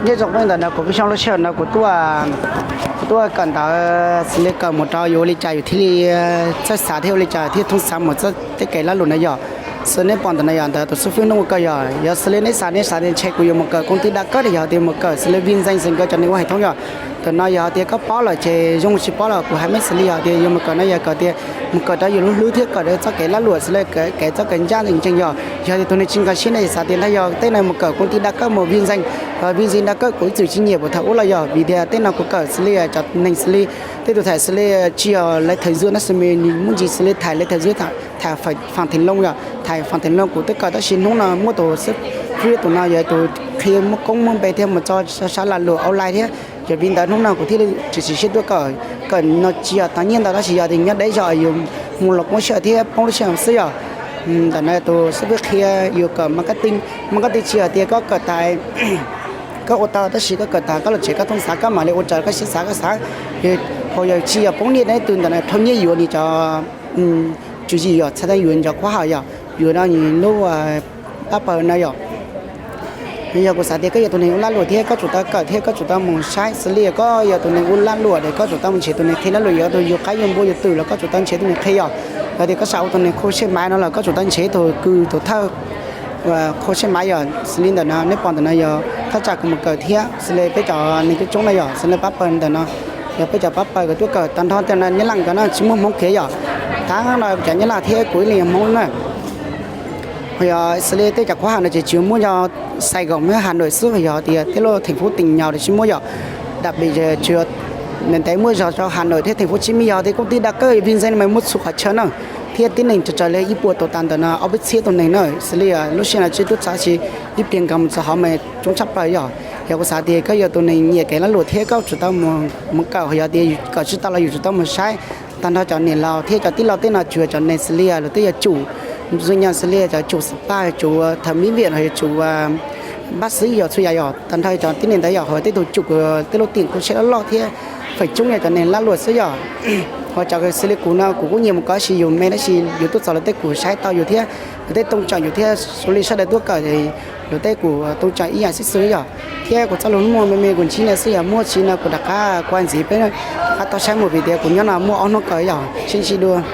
Nyob zoo phooj ywg, ntawm no kuv pib xyoo lub sij hawm no kuv tuaj, kuv tuaj kawm ntawv xws li kawm mus rau yuav ua li cas yus thiaj li txawj xav thiab ua li cas thiaj thoob xav mus txoj tej kev lag luam no yog. Xws nej pom ntawm no yog ntawm tus xib fwb Nuj Ua Kaw yog, yog xws li neb xav, neb xav tias ntshe kuv yuav mus kawm koom tij dab kawb yog tias mus kawm xws li vij nxeej xwm nkawd cov neeg ua hais thoob yog. Ntawm no yog hais tias koj paub lawm ces zoo, tsis paub los kuv hais meej xws li yog tias yuav mus kawm no yog kawm tias mus kawm rau yus lub hlwb thiab kawm rau txoj kev lag luam xws li kev, txoj kev ncaj ncees yog. Yog tias tus neeg tsis nkag siab ne xav tias nthaj yog tej no mus kawm koom tij dab kawb mus vij nxeej, vij nxeej dab kawb kuv ib txwm tsis nyiam puas thaum ub los yog vim tias tej no kuv kawm xws li cov neeg xws li tej tus thaiv xws li tsis yog lawv thaiv zuaj na xws li nws muaj ntsis xws li thaiv lawv thaiv zuaj, thaiv Fam Theem Loos yog, thaiv Fam Theem Loos kuv twb kawm tab sis hnub no muaj tus xib fwb tus no yog tus qhia muaj koob muaj npe thiab mus txog sab lag luam online thiab. Yog vim ntawd hnub no kuv thiaj li tsis tsim siab tuaj kawm, kawm no tsis yog tau nyiaj ntau tab sis yog tias nyob deb zog yus mus los poob sij hawm thiab poob lub sij hawm xwb yog. Ntawm no tus xib fwb qhia yus kawm marketing, marketing tsis yog tias koj kawm tas koj ua tau tab sis koj kawm tas koj los tsev koj thoob xav koj mam li ua raws koj siab xav koj xav. Hos yog tsis yog poob nyiaj, ib tug ntawm no rhaub nyiaj yuav nws cov tswv yim yog txhais tau yuav nws cov khuab hau yog, yuav nws lub pab pawg no yog. Yog kuv xav tias koj yog tus neeg ua lag luam thiab koj tsum tau kawm thiab koj tsum tau mus saib xws li koj yog tus neeg ua lag luam es koj tsum tau mus nrhiav tus neeg qhia lag luam, yog tus yug qaib yug npua yug twm los koj tsum tau nrhiav tus neeg qhia yog. Yog tias koj xav ua tus neeg qhua sij hawm no los koj tsum tau nrhiav tus kws tus thawj qhua sij hawm yog. Xws li ntawm no nej pom ntawm no yog thaj tsam kuv mus kawm thiab xws li peb cov neeg coob coob no yog xws li pab pawg ntawm no, yog peb cov pab pawg kawm tuaj kawm tag nrho tej no Nyab Laj nkawd no tsis muaj Hmoob kiag yog. Tag no cov Nyab Laj thiab kuv ib leeg yog Hmoob na. Yog xws li tej cov khuab hau no ces tsuas muaj yog Sài Gòn, Hà Nội xwb, yog tias tej lub thành phố tỉnh nhỏ tsis muaj yog. Đặc biệt tsuas ntev muaj zog rau Hà Nội thiab thành phố Hồ Chí Minh yog tias công ty đa cấp Vinh Danh mas muaj txhua qhov chaw na, thiab tib neeg raws raws li ib puas tus tas ntawm no ob peb txhiab tus neeg na. Xws li lub sij hawm no tsis tuaj txog sis ib pliag nkag mus txog hov mas coob tshaj plaws yog. Yog kuv xav tias koj yog tus neeg nyiam kev lag luam thiab koj tsum tau mus kawm, yog tias kawm tsis tau los yus tsum tau mus saib. Tag nrho cov niam laus thiab cov tij laug tej no tsuas cov neeg xws li luag tej yog tsum zoo nyob xws li cov tsum spa, tsum thẩm mỹ viện los yog tsum bác sĩ yog txhua yam yog. Tag nrho cov tib neeg ntawd yog hos tej tus tsum tej lub tiam khu sab loj loj thiab feem coob yog cov neeg lag luam xwb yog. Hos cov xws li kuv no kuv kuj nyiam mus kawm sis yus me tab sis yus tuaj txog luag tej kuj saib tau yus thiab luag tej tôn trọng yus thiab xws li sawv daws tuaj kawm luag tej kuj tôn trọng ib yam xib xwb yog. Thiab kuv txoj lus muaj me me kuv ntsib no xwb yog, muaj tsis no kuv rov qab kuaj ntxiv peb rov qab tau saib mus vim tias kuv nyob no muaj ob hnub kawm yog sib ntsib dua.